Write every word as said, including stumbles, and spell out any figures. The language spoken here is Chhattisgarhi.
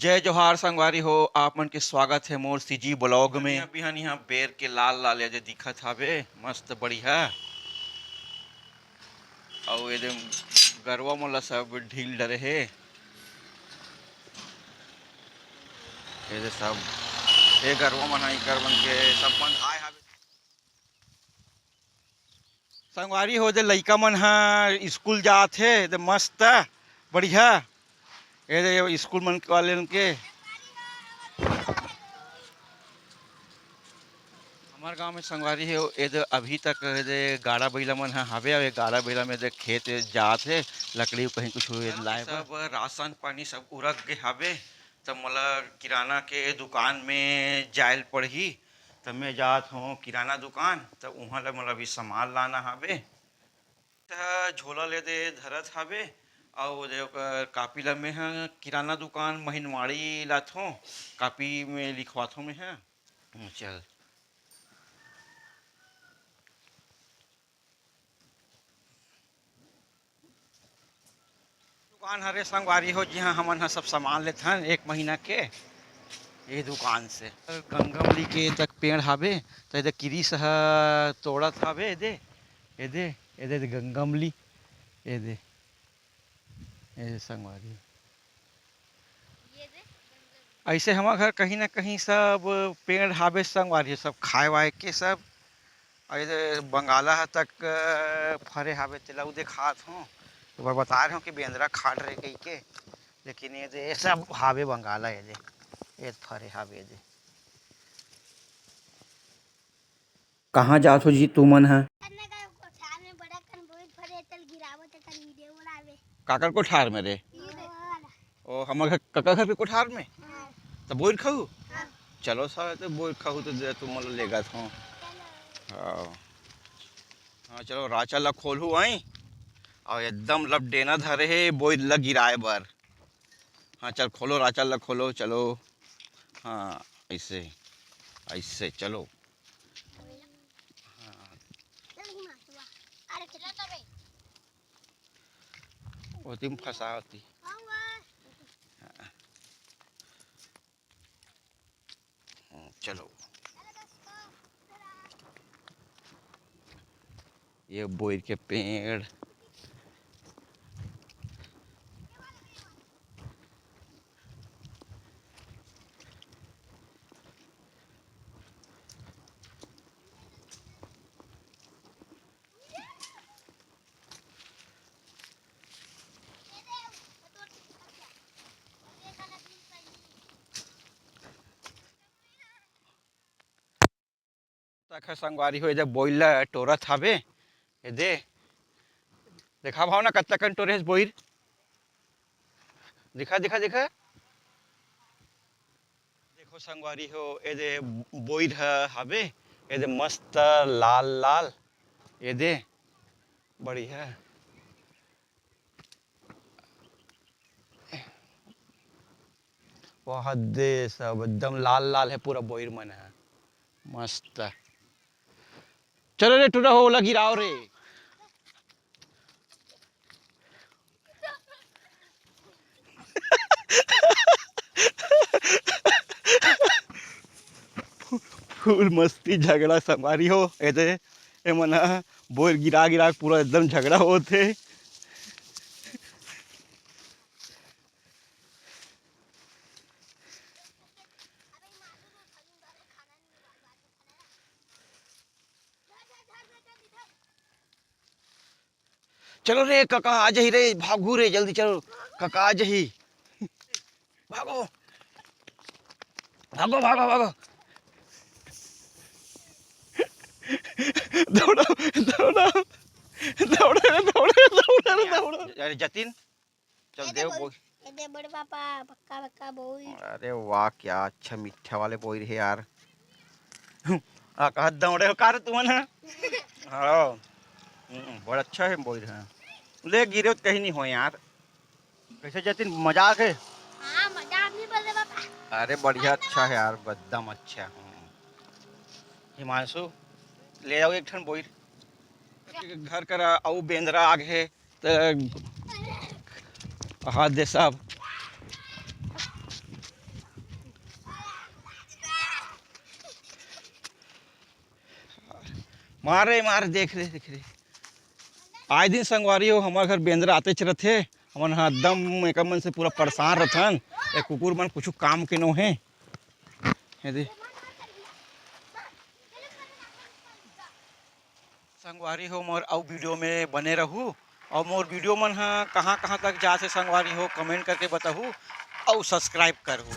जय जोहार संगवारी हो, आप मन के स्वागत हे मोर सीजी ब्लॉग में। अभी हम यहाँ बेर के लाल लाल ये जे दिखत हावे, मस्त बढ़िया। अउ ये दे गरवा मन ला सब ढील डरे हे। ये दे सब, ये गरवा मन ह, इकर मन के सब बंधाए हावे। संगवारी हो, दे लइका मन ह स्कूल जात हे, दे मस्त, बढ़िया। ये दे स्कूल मन वाले मन के। हमर गांव में संगवारी हो, ये दे अभी तक ये दे गाड़ा बइला मन ह हावे, अउ ये गाड़ा बइला में दे खेत जात हे, लकड़ी कहीं कुछ लाए बर। सब राशन पानी सब उरक गे हावे, त मोला किराना के दुकान में जायल पड़ही। त मैं जात हों किराना दुकान, त उहाँ ले मोला अभी सामान लाना हावे। त झोला ले दे धरत हावे, अउ दे ओकर कापी ला मैं ह किराना दुकान महिनवाड़ी लाथों, कापी में लिखवाथों मैं ह। चल। दुकान हरे संगवारी हो, जिहाँ हमन ह सब सामान लेथन एक महीना के, ये दुकान से। गंगमली के तक पेड़ हावे, त एदे किरिस ह तोड़त हावे, एदे, एदे, एदे, एदे गंगमली, एदे, एदे संगवारी। ऐसे हमर घर कहीं ना कहीं सब पेड़ हावे संगवारी, सब खाए वाए के सब। अउ ये दे बंगाला ह तक, अ, फरे हावे, तेला उ देखात हों। एक बार बता रहे हों कि बेंदरा खाट रहे कहिके, लेकिन ये दे, ये सब हावे बंगाला, ये दे, ये फरे हावे, ये दे। कहाँ जात हो जी तुमन ह? कोठार में बड़ा कन बोइर फरे, तेल गिरावत, तेकर वीडियो बनावे। काकर कोठार में रे? ई दे। ओ, हमर घर, कका घर के कोठार में? हाँ। त बोइर खाहू? हाँ। चलो साले, त बोइर खाहू त दे, तुमन ल लेगत हों। चलो। हाँ। हाँ, चलो, राचा ल खोलहू आई, अउ एकदम लपटेना धरे हे बोइर ल गिराए बर। हाँ, चल, खोलो, राचा ल खोलो, चलो। हाँ, ऐसे, ऐसे, चलो। हाँ। ओती में फंसा होती। हाँ। हम्म, चलो। ये बोइर के पेड़। तक ह संगवारी हो, एदे बोइर ल टोरत हावे। एदे देखा भावना, कतका कन टोरे हस बोइर। दिखा, दिखा, दिखा। देखो संगवारी हो, एदे बोइर ह हावे, एदे मस्त लाल लाल, एदे बढ़िया। वहाँ दे सब एकदम लाल लाल हे पूरा बोइर मन ह, मस्त। चलो रे टुरा हो, ओला गिराओ रे। फुल मस्ती झगड़ा संगवारी हो, एदे एमन ह बोइर गिरा गिरा के पूरा एकदम झगड़ा होत हे। चलो रे, कका आ जाही रे, भागू रे, जल्दी चलो, कका आ जाही। भागो, भागो, भागो, भागो। दौड़ो, दौड़ो, दौड़ो, दौड़ो, दौड़ो, दौड़ो। अरे जतिन, चल एदे देव बोल, बोल। एदे बड़े पापा, पक्का, पक्का बोइर। अरे वाह, क्या अच्छा मीठा वाले बोइर हे यार। आ, कहा दौड़े हो का रे तुमन ह? हाँ। हम्म, बड़ा अच्छा हे बोइर ह। ले गिरे त कहीं नहीं हो यार। कैसे जतिन, मजा आ गए? हाँ, मजा आ गई बोल रे पापा। अरे बढ़िया, अच्छा हे यार, एकदम अच्छा। हम्म। हिमांशु, ले आओ एक ठन बोइर। घर करा अउ बेंदरा आ गए। त हाथ दे साहब। मार रे, मार, देख रे, देख रे। आए दिन संगवारी हो, हमर घर बेंदरा आतेच रथे। हमन ह एकदम एकर मन से पूरा परेशान रथन। ए कुकुर मन कुछु काम के नो हे। हे दे। संगवारी हो, मोर अउ वीडियो में बने रहू, अउ मोर वीडियो मन ह कहाँ-कहाँ तक जात हे संगवारी हो, कमेंट करके बताहू, अउ सब्सक्राइब करहू।